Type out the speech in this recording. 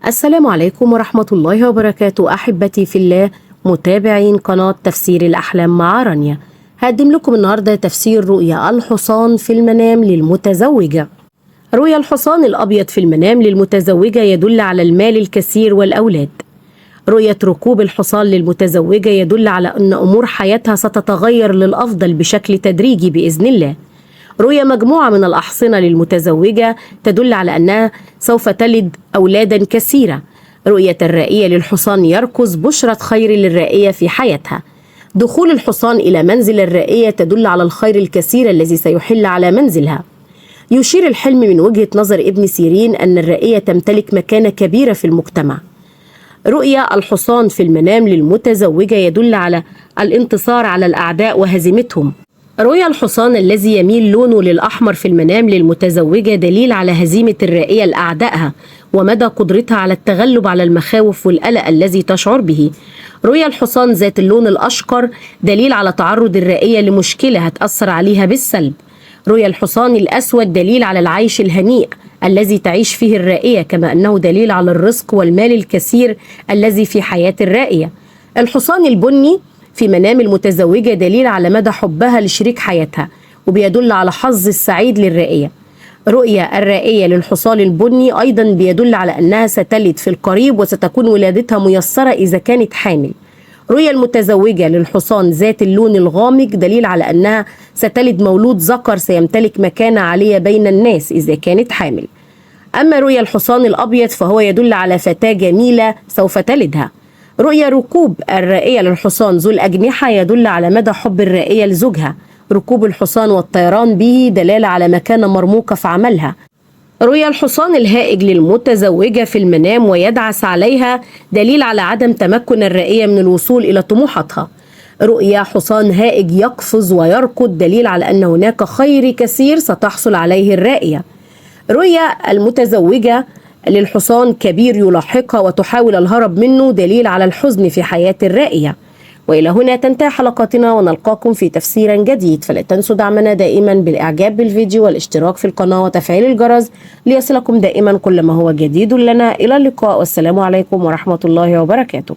السلام عليكم ورحمة الله وبركاته أحبتي في الله متابعين قناة تفسير الأحلام مع رانيا. هقدم لكم النهاردة تفسير رؤيا الحصان في المنام للمتزوجة. رؤيا الحصان الأبيض في المنام للمتزوجة يدل على المال الكثير والأولاد. رؤية ركوب الحصان للمتزوجة يدل على أن أمور حياتها ستتغير للأفضل بشكل تدريجي بإذن الله. رؤيا مجموعة من الأحصنة للمتزوجة تدل على أنها سوف تلد أولادا كثيرة. رؤية الرائية للحصان يركض بشرة خير للرائية في حياتها. دخول الحصان إلى منزل الرائية تدل على الخير الكثير الذي سيحل على منزلها. يشير الحلم من وجهة نظر ابن سيرين أن الرائية تمتلك مكانة كبيرة في المجتمع. رؤيا الحصان في المنام للمتزوجة يدل على الانتصار على الأعداء وهزيمتهم. رؤيا الحصان الذي يميل لونه للأحمر في المنام للمتزوجة دليل على هزيمة الرائية لأعدائها ومدى قدرتها على التغلب على المخاوف والقلق الذي تشعر به. رؤيا الحصان ذات اللون الأشقر دليل على تعرض الرائية لمشكلة هتأثر عليها بالسلب. رؤيا الحصان الأسود دليل على العيش الهنيء الذي تعيش فيه الرائية، كما أنه دليل على الرزق والمال الكثير الذي في حياة الرائية. الحصان البني في منام المتزوجة دليل على مدى حبها لشريك حياتها وبيدل على حظ السعيد للرائية. رؤيا الرائية للحصان البني أيضا بيدل على أنها ستلد في القريب وستكون ولادتها ميسرة إذا كانت حامل. رؤيا المتزوجة للحصان ذات اللون الغامق دليل على أنها ستلد مولود ذكر سيمتلك مكانة عالية بين الناس إذا كانت حامل. أما رؤيا الحصان الأبيض فهو يدل على فتاة جميلة سوف تلدها. رؤيا ركوب الرائية للحصان ذو الأجنحة يدل على مدى حب الرائية لزوجها. ركوب الحصان والطيران به دلالة على مكانة مرموقة في عملها. رؤيا الحصان الهائج للمتزوجة في المنام ويدعس عليها دليل على عدم تمكن الرائية من الوصول إلى طموحاتها. رؤيا حصان هائج يقفز ويركض دليل على أن هناك خير كثير ستحصل عليه الرائية. رؤيا المتزوجة للحصان كبير يلاحقها وتحاول الهرب منه دليل على الحزن في حياة الرائية. وإلى هنا تنتهي حلقتنا ونلقاكم في تفسير جديد، فلا تنسوا دعمنا دائما بالإعجاب بالفيديو والاشتراك في القناة وتفعيل الجرس ليصلكم دائما كل ما هو جديد لنا. إلى اللقاء والسلام عليكم ورحمة الله وبركاته.